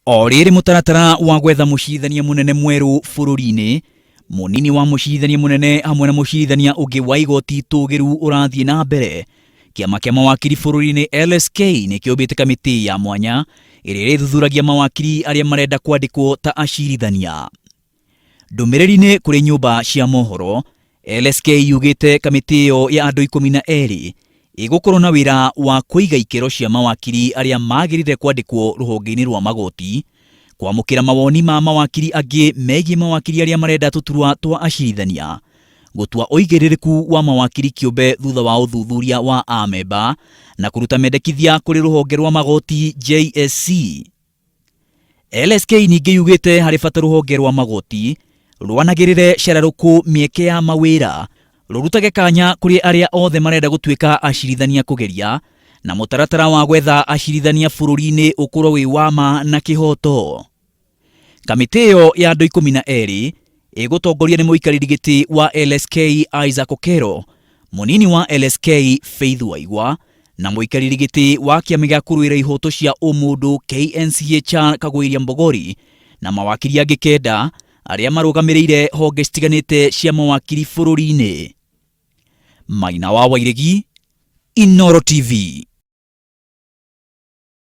O rĩrĩ mũtaratara wa gwetha mũcirithania mũnene mwerũ bũrũri-inĩ, mũnini wa mũcirithania mũnene hamwe na mũcirithania ũngĩ wa igoti itũgĩru ũrathiĩ na mbere, kĩama kĩa mawakiri bũrũri-inĩ LSK nĩ kĩũmbĩte kamĩtĩ ya mwanya ĩrĩa ĩrĩthuthuragia mawakiri arĩa marenda kwandĩkwo ta acirithania. Ndũmĩrĩri-inĩ kũrĩ nyũmba cia mohoro, LSK yugĩte kamĩtĩ ĩyo ya andũ 12 ĩgũkorwo na wĩra wa kũiga ikĩro cia mawakiri arĩa magĩrĩire kwandĩkwo rũhonge-inĩ rwa magoti, kwamũkĩra mawoni ma mawakiri angĩ megiĩ mawakiri arĩa marenda tũturwa twa acirithania, gũtua ũigĩrĩrĩku wa mawakiri kĩũmbe thutha wa ũthuthuria wa amemba, na kũruta mendekithia kũrĩ rũhonge rwa magoti JSC. LSK ningĩ yugĩte harĩ bata rũhonge rwa magoti rwanagĩrĩre cararũkũ mĩeke ya mawĩra, rũrutage kanya kũrĩ arĩa othe marenda gũtuĩka acirithania kũgeria, na mũtaratara wa gwetha acirithania bũrũri-inĩ ũkorwo wĩ wa ma na kĩhoto. Kamĩtĩ ĩyo ya andũ 12 ĩgũtongorio nĩ mũikarĩri gĩtĩ wa LSK Isaac Okero, mũnini wa LSK Faith Waigwa, na mũikarĩri gĩtĩ wa kĩama gĩa kũrũĩra ihoto cia ũmũndũ KNCHR Kagũiria Mbogori, na mawakiri angĩ kenda arĩa marũgamĩrĩire honge citiganĩte cia mawakiri bũrũri-inĩ. Maina wa Wairegi, Inooro TV.